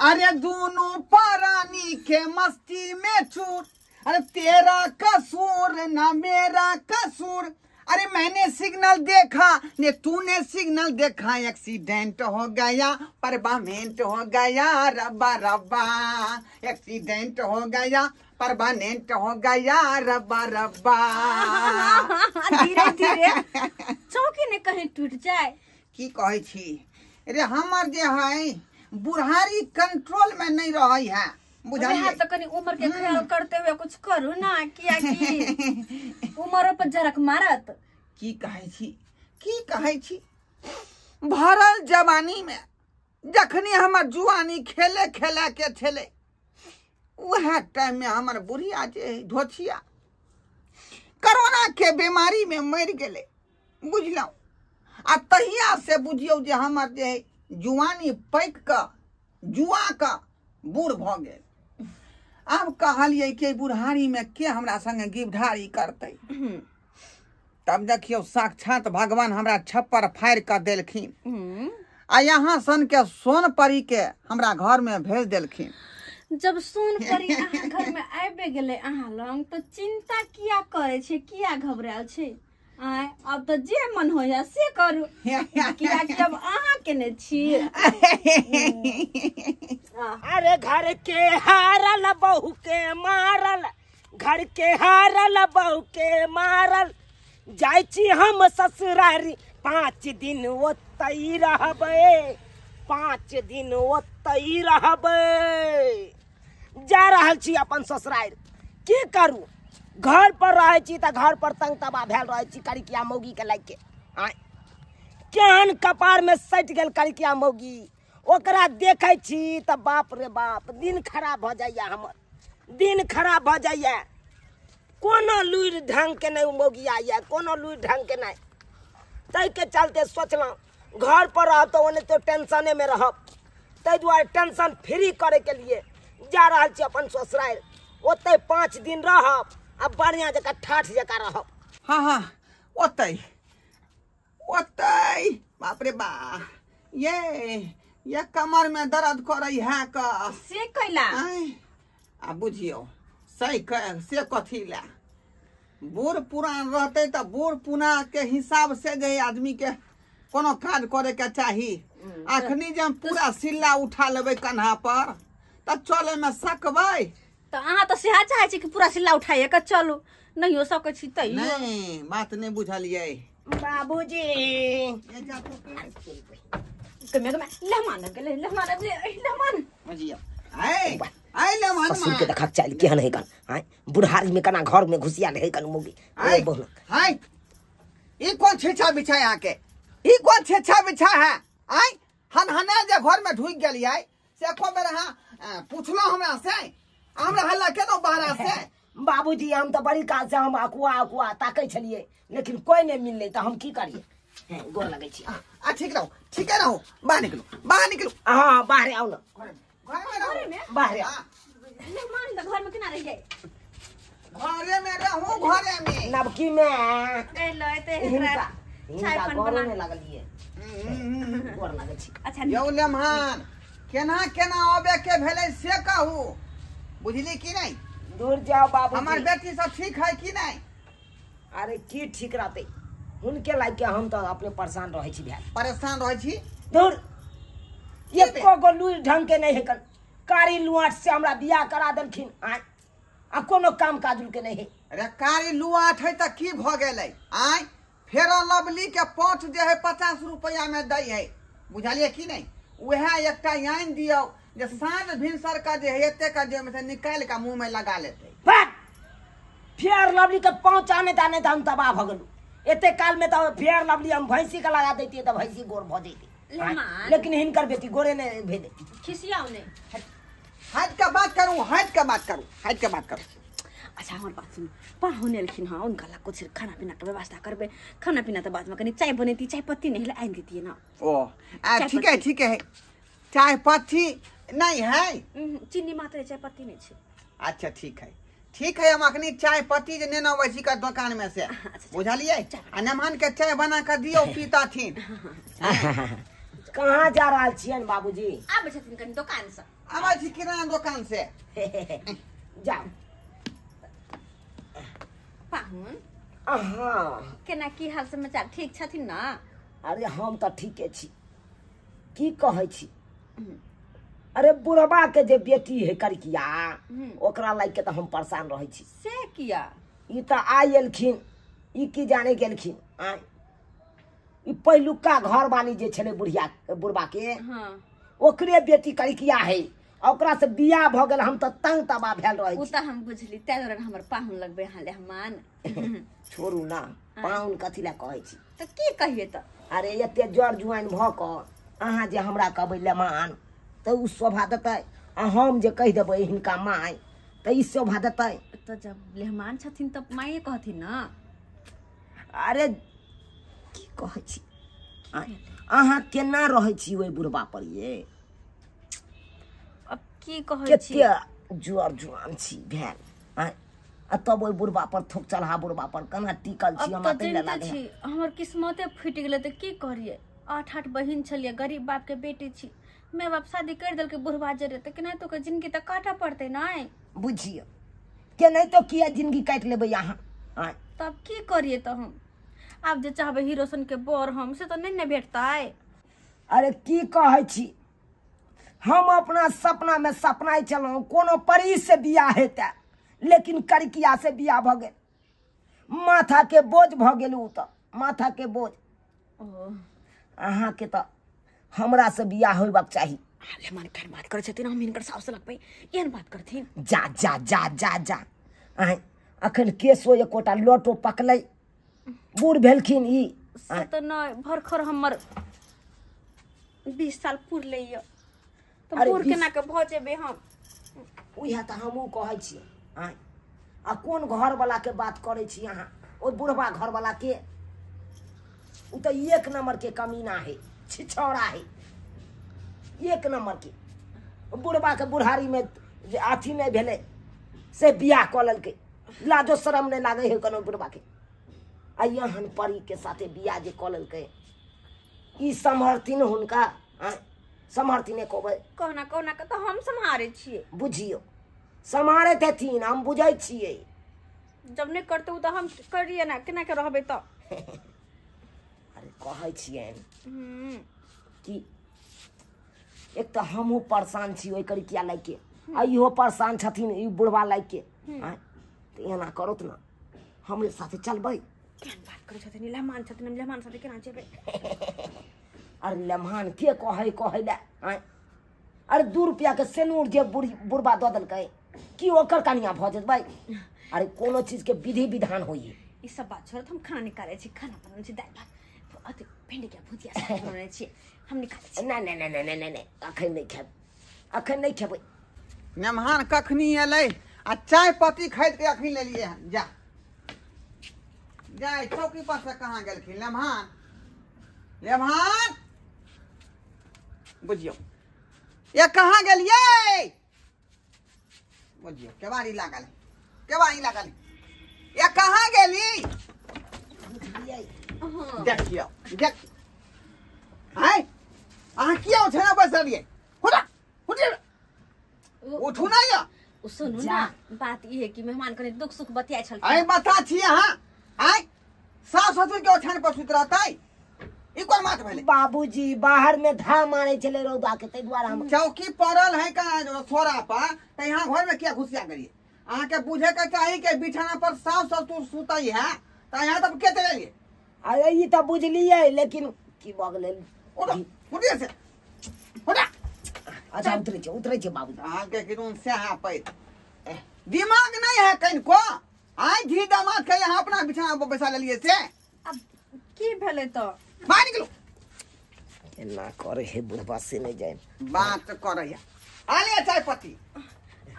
अरे दोनों परानी के मस्ती में चूर, अरे तेरा कसूर ना मेरा कसूर, अरे मैंने सिग्नल देखा ने तूने सिग्नल देखा, एक्सीडेंट हो गया परमानेंट हो गया रब्बा रब्बा, एक्सीडेंट हो गया परमानेंट हो गया रब्बा रब्बा। धीरे धीरे चौकी ने कहीं टूट जाए। की कहै छी रे, हमर जे है बुढ़ारी कंट्रोल में नहीं रही है, बुझलियै? तो कनी उम्र के ख्याल करते हुए कुछ करू ना, किया कि उम्र पर झरक मारत। की कहै छी, की कहै छी, भरल जवानी में जखनी हमर जुआनी खेले खेला के छेले, वह टाइम में हमर बुढ़िया जे है धोछिया कोरोना के बीमारी में मरि गेलै, बुझलहुँ? आ तहिया से बुझियौ जे हमर जे है जुआनी पैक कऽ जुआ कऽ बूढ़ भऽ गेल। आब कहलियै कि बुढ़ारी में के हमरा संगे गिवढारी करतै? तब देखियौ साक्षात भगवान हमरा छप्पर फाड़ि कऽ देलखिन आ यहाँ सन के सोन परी के हमरा घर में भेज देलखिन। जब सोन परी अहाँ घर में आबि गेलै अहाँ लग तो चिंता किया करै छै, किया घबरायल छै? आय अब तो जे मन होइया से करू, किया कि अब अहाँ केने छी। अरे घर के हारल बहू के मारल, घर के हारल बहू के मारल, जाइ छी हम ससुरारी 5 दिन ओतै रहबै, 5 दिन ओतै रहबै। जा रहल छी अपन ससुरारि, की करू? घर पर रहै छी तऽ घर पर तंग तबाह भेल रहै छी करिकिया मौगी के लागि के। आँय केहन कपार में सटि गेल करिकिया मौगी, ओकरा देखै छी तऽ बाप रे बाप दिन खराब भऽ जाइया हमर, दिन खराब भऽ जाइया। कोनो लुरि ढंग के नहि मौगी आइया, कोनो लुरि ढंग के नहि। ताहिके चलते सोचलहुँ घर पर रहब तऽ ओने तो टेंशने में रहब, ताहि दुआरे टेंशन फ्री करैके लिए जा रहल छी अपन ससुरारि। ओतै 5 दिन रहब आ बढ़िया जकाँ ठाठ जकाँ रहब। हाँ हाँ ओतै ओतै, बाप रे बा, ये कमर में दर्द करै है क से कैला? आ बुझियौ सही से कथी ला, बूढ़ पुरान रहतै तऽ बूढ़ पुरान के हिसाब से जे आदमी के कोनो काज करे के चाही। अखनी जे हम पूरा सिल्ला उठा लेबै कन्हा पर तऽ चले में सकबै? तो अहाँ तो सेहा चाहै छी कि पूरा सिल्ला उठाइए के चलू, नहीं हो सकै छी तैयो। नहीं, बात नहीं बुझलियै बाबूजी। लहमान गेलै, लहमान लहमान बुझियौ। आइ आइ लहमान ससुर के देखक चालि केहन है कन, आइ बुढ़ारी में कना घर में घुसिया है कन मौगी। आइ आइ ई कोन छेछा बिछा आके, ई कोन छेछा बिछा है? आइ हनहना जे घर में ढुकि गेलियै से एको बेर अहाँ पुछलहुँ हमरा से? हमरा हल्ला केलहुँ बाहरा से? बाबूजी हम तऽ बड़ी काल से हम अकुआ अकुआ ताकै छलियै, लेकिन कोई नहीं मिललै तऽ हम की करियै? गोर लगै छी। आ ठीक रहू, ठीके रहू, बाहर निकलू, बाहर निकलू। हाँ बाहरे आउ न, घर में बाहरे आउ। मेहमान तऽ घर में केना रहि जाय? घरे में रहू, घरे में। नबकी में एलै तऽ एकरा चाय पान बना में लागलियै। गोर लगै छी। अच्छा यौ लेमहान, केना केना अबे के भेलै से कहू, बुझली कि नहीं? दूर जाओ बाबू। हमार बेटी सब ठीक है कि नहीं? अरे की ठीक रहते, हुनके लाग के हम तो अपने परेशान रहै छी। भेल परेशान रहै छी? दूर एको गो लुरि ढंग के नहीं है कन, कारी लुआट से हमरा बियाह करा देलखिन आ कोनो काम काजुल के नहीं है। अरे कारी लुआट है तऽ की भऽ गेलै? आय फेर लवली के पाँच जे है 50 रुपया में दै है, बुझलियै कि नहीं? वएह एकटा आनि दियौ जे साँझ भिनसर का जे है एते का जे में से निकालि के मुँह में लगा लेतै। फेयर लवली के पहुँचाने ताने तऽ हम तबाह भऽ गेलहुँ। एते काल में तऽ फेयर लवली हम भैंसी के लगा दैतियै तऽ भैंसी गोर भऽ जैतै, लेकिन हिनकर बेटी गोरे नहि भेलै। खिसियाउ नहि, हटि के बात करू, हटि के बात करू, हटि के बात करू। अच्छा हमर बात सुनू, पाहुन एलखिन हँ, उनका ला कुछ खाना पीना के व्यवस्था करबै। खाना पीना तऽ बाद में कनी चाय बनेती, चाय पत्ती नहीं आनि दैतियै ना। ओ ठीक है ठीक है, चाय पत्ती नहीं है, चीनी मात्र चाय पत्ती नहीं छै। अच्छा ठीक है ठीक है, हम अखनी चाय पत्ती जे नेने अबै छी का दुकान में से, बुझलियै? आ मेहमान के चाय बना के दियौ पीताथिन। कहाँ जा रहल छियनि बाबूजी? आबै छथिन कनी दोकान से। आबै छी किराना दोकान से। जाउ पाहुन। हाँ केना की हाल समाचार, ठीक छथिन ना? अरे हम तऽ ठीके छी, की कहै छी। अरे बुढ़बा के जे बेटी है करिकिया, ओकरा लाइक के तऽ हम परेशान रहै छी। से किया? ई तऽ आइ एलखिन, ई की जाने गेलखिन। आय ई पहिलुका घरवाली जे छलै बुढ़िया बुढ़बा के, हाँ ओकरे बेटी करिकिया है, ओकरा से बियाह भऽ गेल। हम तऽ तंग तबाह भेल रहै ओ छी। तऽ हम बुझली, ताहि दुआरे हमर पाहुन लगबै अहाँ लेहमान। छोड़ू ना, पाहुन कथी लए कहै छी। तऽ की कहिए तऽ? अरे एते जर जुआइन भऽ कऽ अहाँ जे हमरा कहबै लेमान तऽ ओ शोभा देतै, आ हम जे कहि देबै हिनका माय तऽ ई शोभा देतै? तऽ जब लेहमान छथिन तऽ माइए कहथिन ना। अरे की कहै छी, अहाँ केना रहै छी ओहि बुढ़बा पर ये? अब की कहै छी, कते जर जुआन छी भेल आँय, आ तब ओहि बुढ़बा पर थोक चढ़ा बुढ़बा पर केना टिकल छी? अब हमरा तऽ ताहि लए जनिते लागै। छी हमर किस्मते फूटि गेलै तऽ की करियै। 8-8 बहिन छलियै, गरीब बाप के बेटी छी, माय बाप शादी करि देलकै बुढ़बा जरे, तऽ केनाहितो के जिंदगी तऽ काटऽ पड़तै नहि? बुझियौ केनाहितो किया जिंदगी काटि लेबै अहाँ आँय? तब की करियै तऽ हम आब जे चाहबै हीरो सन के बर हम से तऽ नहि ने भेटतै। अरे की कहै छी, हम अपना सपना में सपनाइ छलहुँ कोनो परी से बियाह हेतै, लेकिन करिकिया से बियाह भऽ गेल। माथा के बोझ भऽ गेल ओ तऽ, माथा के बोझ। ओ अहाँके तऽ हमरा से बियाह होयबाक चाही। लेहमान केहन बात करै छथिन, हम हिनकर साउस लगबै एहन बात करथिन। जा जा जा जा जा, आँय अखन केशो एकोटा लोटो पकलै, बूढ़ भेलखिन ई। से तऽ नहि, भरखर हमर 20 साल पुरलै यऽ तऽ अरे बूढ़ 20 केना के भऽ जेबै हम? उएह तऽ हमहूँ कहै छी। आँय आ कोन घरवला के बात करै छी अहाँ? ओहि बुढ़बा घरवला के, ओ तऽ एक नंबर के कमीना है, छिछौड़ा है एक नंबर के। बुढ़बा के बुढ़ारी में जे अथी नहि भेलै से बियाह कऽ लेलकै, लाजो शरम नहि लागै है कोनो बुढ़बा के। आ एहन परी के साथे बियाह जे कऽ लेलकै, ई सम्हरथिन हुनका? आँय सम्हरथिन कहबै? कहुना कहुना के तऽ हम सम्हारै छियै। बुझियौ सम्हारैत हेथिन, हम बुझै छियै। जब नहि करतै ओ तऽ हम करियै ना, केना के रहबै तऽ? अरे कहै छियनि कि एक तऽ हमहूँ परेशान छी ओहि करिकिया लाइके, आ इहो परेशान छथिन ई बुढ़बा लाइके। आँय तऽ एना करत ने, हमरे साथे चलबै। केहन बात करै छथिन, लेहमान छथिन, हम लेहमान साथे केना जेबै? अरे लेमान के कहै कहै लए? आँय अरे 2 रुपया के सेनूर जे बुढ़बा दऽ देलकै की ओकर कनिया भऽ जेबै? अरे कोनो चीज के विधि विधान होइए। ई सब बात छोड़त, हम खाना निकालै छी, खाना बनबै छी, दालि भात अथी भिंडी के भुजिया सब बनबै छी, हम निकालै छी। नहि नहि नहि नहि नहि नहि, अखन नहि खेब, अखन नहि खेबै। मेहमान कखनी एलै आ चाय पत्ती खरीद के अखन लेलियै हन। जा जा चौकी पर से कहाँ गेलखिन लेमहान? लेमहान बुझियौ ये कहाँ गेलियै? बुझियौ केवाड़ी लागल, केवाड़ी लागल, ये कहाँ गेली? बुझलियै? देखियौ देख, आय अहाँ किया उठेना बैसलियै? उठा उठिए, उठू ना यऽ। ओ सुनू जा। ना, बात ई है कि मेहमान कनि दुख सुख बतियाइ छलखिन। अरे बता छी अहाँ, आय सास ससुर के ओछान पर सुति रहतै, ई कोन बात भेलै? बाबूजी बाहर में धा मारे छलै रौदा के, ताहि दुआरे हम चौकी पड़ल है का सोरा पर, तऽ यहाँ घर में किया घुसिया गेलियै? अहाँके बुझे के चाही कि बिछाना पर सास ससुर सुतै है, तऽ यहाँ तब के चलेलियै? अरे ई तऽ बुझलियै, लेकिन की भऽ गेलै? उठो उठिए से उठा। अच्छा उतरै छै, उतरै छै बाबूजी। अहाँके किरून से अहाँ पैत दिमाग नहीं है कनिको, आइ घी दामाद के यहाँ अपना बिछाना पर बैसा लेलियै से? अब की भेलै तऽ? बाहर निकलू। एना करे हे बुढ़बा से नहि जाय बात करैया। आलिया चाय पत्ती।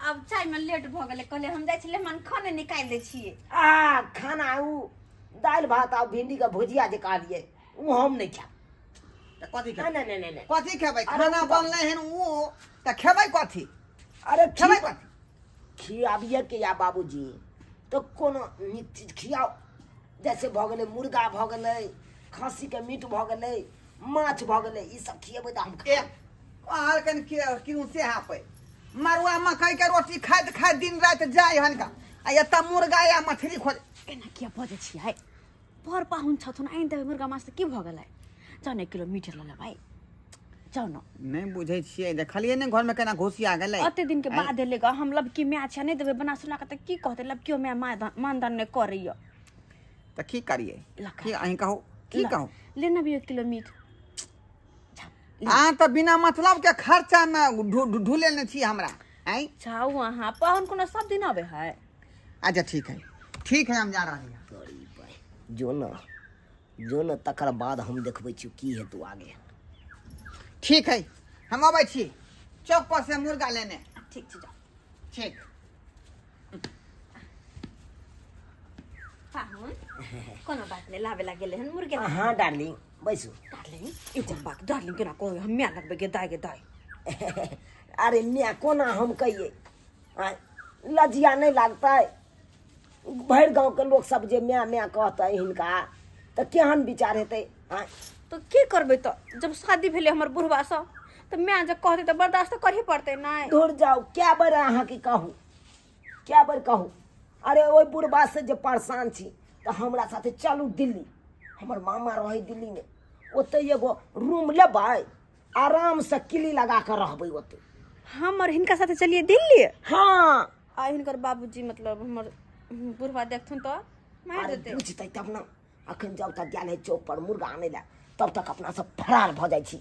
अब चाय में लेट भऽ गेलै, कहले हम जाइ छलै मन खाने निकालि दै छियै। आ खाना उ दालि भात आ भिंडी के भुजिया जे कहलियै उ हम नहि खायब। तऽ कथी नहि खेबै? नहि नहि नहि। कथी खेबै? अरे खाना ओ तऽ- बनलै हन उ तऽ खेबै कथी? अरे खेबै कथी? खियाबिए के या बाबूजी तऽ कोनो नीक चीज खियाउ, जैसे भऽ गेलै मुर्गा भऽ गेलै, खस्सी के मीट भऽ गेलै, माछ भऽ गेलै, ई सब खिएबै तऽ हम ए खायब। कहलकनि के किनु से हापै मरुआ मकई के रोटी खाइत खाइत दिन राति जाय हनका आ एतऽ मुर्गा या मछली खोज। एना किया बजै छियै? पर पाहुन छथुन, आनि देबै मुर्गा माछ तऽ की भऽ गेलै? जाउ ने 1 किलो मीट लऽ लेबै, जाउ ने। नहि बुझै छियै, देखलियै ने घरमे केना घुसिया गेलै। एते दिन के बाद एलै ग, हम लबकी माय छै, नहि देबै बना सुना कऽ तऽ की कहतै? लबकियो माय मानदान नहि करैया। तऽ की करियै? की अहीं कहू, की कहू? लेने अबियौ 1 किलो मीट। अहाँ तऽ बिना मतलब के खर्चा मे ढूले ने छी हमरा। आँय जाउ अहाँ, पाहुन कोनो सब दिन अबै है। अच्छा ठीक है, ठीक है, हम जा रहली हँ। जो न जो न, तकर बाद हम देखबै छी की हेतौ आगे। ठीक है, हम अबै छी चौक पर से मुर्गा लेने। ठीक छै, जाउ। ठीक। पाहुन कोनो बात नहि, लाबे ला गेलै हन मुर्गे। हाँ डार्लिंग, बैसू। डार्लिंग, एगो बात डार्लिंग केना कहै? हम माय लगबै गे दाइ, गे दाइ। अरे माय कोना हम कहियै? आँय, लज्जिया नहि लागतै? भरि गाँवके लोक सब जे माय माय कहतै हिनका तऽ केहन विचार हेतै? आँय तऽ की करबै? तऽ जब शादी भेलै हमर बुढ़वा सँ तऽ माय जे कहतै तऽ बर्दाश्त तऽ करहे पड़तै नहि? दूर जाउ, कए बेर अहाँके कहू, कए बेर कहू। अरे ओहि बुढ़बा से जे परेशान छी तऽ हमरा साथे चलू दिल्ली। हमर मामा रहै दिल्लीमे, ओतै एगो रूम लेबै, आरामसँ किली लगा कऽ रहबै ओतै। हम और हिनका साथे चलिए दिल्ली? हाँ। आ हिनकर बाबूजी, मतलब हमर बुढ़वा देखथुन तऽ मारि अरे देतै। बुझतै तब ने। अखन जाउ तऽ गेल है चौक पर मुर्गा आनै लए, तब तक अपना सब फरार भऽ जाइ छी।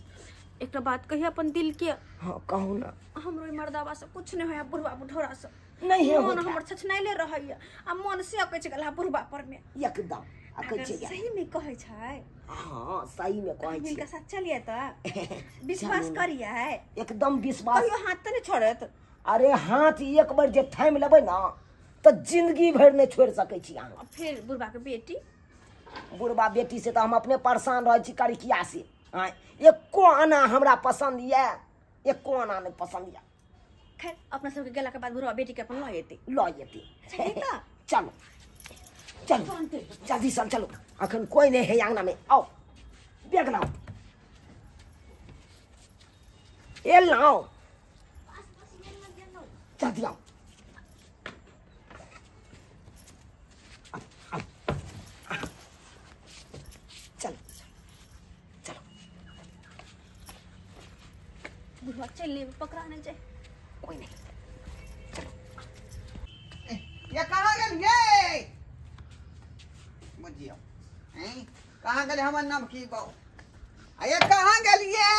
एकटा बात कहिए अपन दिल के? हाँ कहू ने। हमरो ई मर्दाबा से कुछ नहीं होया, बुढ़वा बुढ़ौरा से। नहीं मन होइत। हमर छछनाइले रहैया आ मन से कहै छै गेला बुढ़वा पर मे। एकदम आ कहै अगर छै सही में कहै छै? हाँ सही में कहै छी। हिनका साथ चलिए तऽ विश्वास करिए? एकदम विश्वास। कहियो हाथ तऽ नहि छोड़त? अरे हाथ एक बेर जे थामि लेबै ने तऽ जिंदगी भरि नहि छोड़ि सकै छी अहाँ। आ फिर बुढ़वा के बेटी? बुढ़बा बेटी से तऽ हम अपने परेशान रहै छी करिकिया से। आँय, एको आना हमरा पसन्द यऽ? एको आना नहि पसन्द यऽ। खैर, अपना सबके गेला के बाद बुढ़वा बेटी के अपन लऽ एतै। लऽ जेतै। चलिए तऽ। चलो चलो, जल्दी से चलो, अखन कोई नहीं है अंगना में। आओ बैग लाओ, ए लाओ, जल्दी आओ। आओ, आओ। चलो चलो। बुढ़वा चलि लेबै, पकड़ा नहि जाए। कोई नहीं, चलो। ये कहाँ गेलियै? बुझियौ, हैं, कहाँ गेलै हमर नमकी बहू? आ ये कहाँ गेलियै?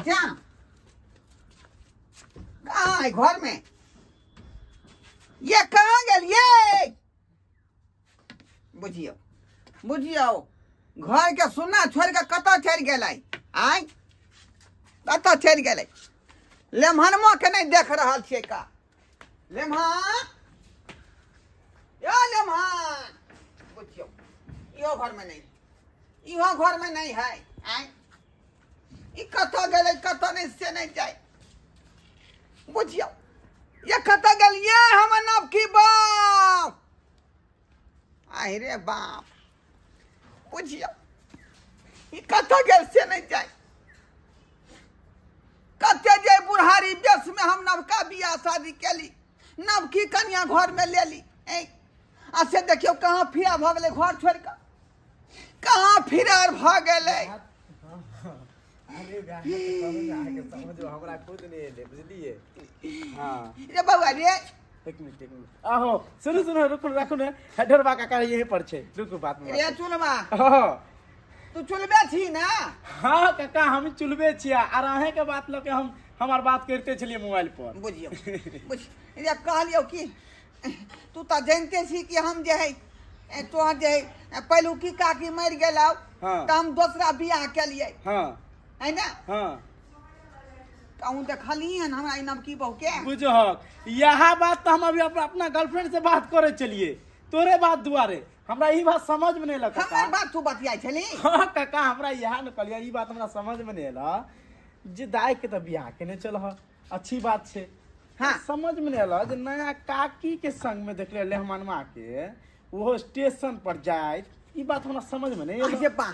जा, कहाँ है घर में? ये कहाँ गेलियै? बुझियौ बुझियौ, घर के सुन्ना छोड़ि कऽ कतऽ चलि गेलै? आँय, कतऽ चलि गेलै? लेमहनमो के नहि देख रहल छियै का। लेमहन, यो लेमहन, बुझियौ इहो घर में नहीं, इहो घर में नहीं है। आँय, ई कतऽ गेलै कतऽ नहि से नहि जाय। बुझियौ, ये कतऽ गेलियै हमर नवकी बाप? आहि रे बाप, बुझियौ ई कतऽ गेल से नहि जाय। कते जे बुढ़ारी बेस में हम नवका बियाह शादी केली, नवकी कनिया घर में लेली, आ से देखियौ कहाँ फिरा भऽ गेलै, घर छोड़ि कऽ कहाँ फिरार भऽ गेलै। अरे अहाँके समझो, हमरा खुद नहि एलै, बुझलियै? हाँ। रे बौआ रे। एक मिनट, एक मिनट, आहो, सुनू सुनू, रुकू, राखू ने। ढोरबा काका यहीं पर छै, रुकू, बात में। रे चुलबा। हाँ। तू चुलबे छी ना? हाँ काका, हम चुलबे छियै। आर अहेंके बात लऽ के हम हमार बात करिते छलियै मोबाइल पर। बुझियौ बुझ, रे कहलियौ कि तू तऽ जानिते छी कि हम जे है तोहर जे है पहिलुकी काकी मरि गेलौ। हाँ। तऽ हम दोसरा बियाह केलियै। हाँ। है ना? हाँ। कहूँ देखलियै हन हमरा ई नवकी बहू के? बुझहक, यह बात तऽ हम अभी अपना गर्लफ्रेंड से बात करे चलिए तोरे बात दुआरे। हमरा ई बात समझ में नहीं एल काका। हमर बात तू बतियाइ छली? हाँ काका, हमरा इएह ने कहलियै, ई बात हमरा समझ में नहीं एल जे दाय के तऽ बियाह केने चल, अच्छी बात छै। हाँ। समझ में नहीं एल जे नया काकी के संग में देखले लेहमनमा के ओहो स्टेशन पर जाए, ई बात हमरा समझ में नहीं एल। अरे बा,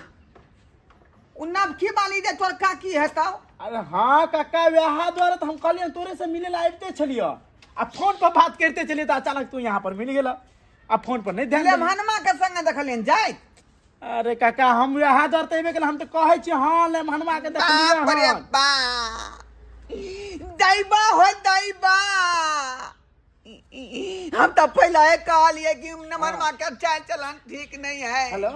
उ नवकी बाली जे तोर काकी हेतौ। अरे हाँ काका, वएह द्वारा तो हम कहलियै तोरे से मिले ला आबिते छलियै आ फोन पर बात करते छलियै तऽ अचानक तू यहाँ पर मिल गेल आ फोन पर नहीं ध्यान देलियै। लेमहनमा के संगे देखलियन जाइत। अरे काका हम वएह द्वारा तऽ एबे केलहुँ, हम तऽ कहै छी हाँ लेमहनमा के देखलियै बाप रे हन। बाप, दैबा हो दैबा। हम तो पहले ही कहलिए कि नमनमा के चाल चलन ठीक नहीं है। हेलो?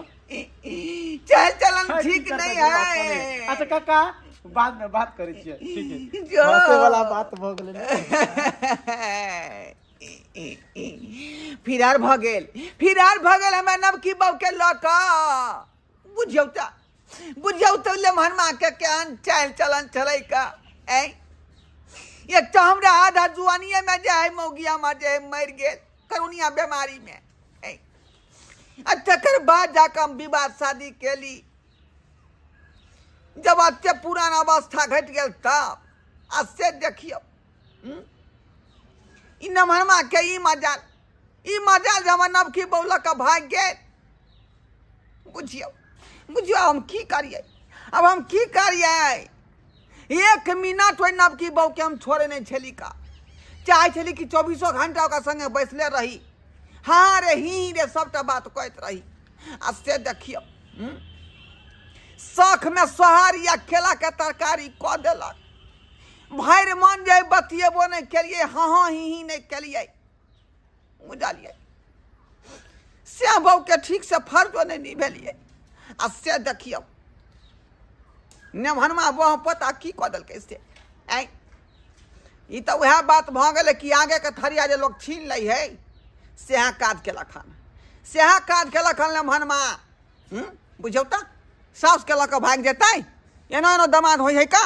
चाल चलन हाँ, ठीक करता नहीं है, बात है। करै। अच्छा काका बाद में बात करै छियै, ठीक है? जो। हंसे वाला बात भऽ गेलै ने। फिरार भऽ गेल, फिरार भऽ गेल हमरा नवकी बहू के लऽ कऽ। बुझियौ तऽ, बुझियौ तऽ लेमहनमा के केहन चालि चलन छलै का। ऐ एक तऽ हमरा आधा जुआनिये में जे है मौगी हमर जे है मरि गेल करोनिया बीमारी में। ऐ आ तकर बाद जाकऽ हम विवाह शादी केली, जब एते पुरान अवस्था घटि गेल तब। आ से देखियौ ई नमहरमा के ई मजाल, ई मजाल जे हमर नवकी बहू लऽ कऽ भागि गेल। बुझियौ, बुझियौ हम की करियै, आब हम की करियै। एक मिनट ओहि नवकी बहू के हम छोड़े नहीं छली का, चाहै छली कि 24 घंटा ओकरा संगे बैसले रही, हाँ रे ही रे सबटा बात कहैत रही। आ से देखियौ शौख में सोहारी आ केला के तरकारी कऽ देलक। भरि मन जे बतियेबो नहीं केलियै, हाँ हाँ ही ही नहीं केलियै, बुझलियै? से बहू के ठीक से फर्जो नहीं निभेलियै। आ से देखियौ नेमहनमा बह पता की कऽ देलकै से। आँय ई तऽ उएह बात भऽ गेलै कि आगे के थरिया जे लोक छीन लै है, सएह काज केलक हन, सएह काज केलक हन नेमहनमा। बुझियौ तऽ साउसके लऽ कऽ भागि जेतै, एना एना दमाद होइ है का?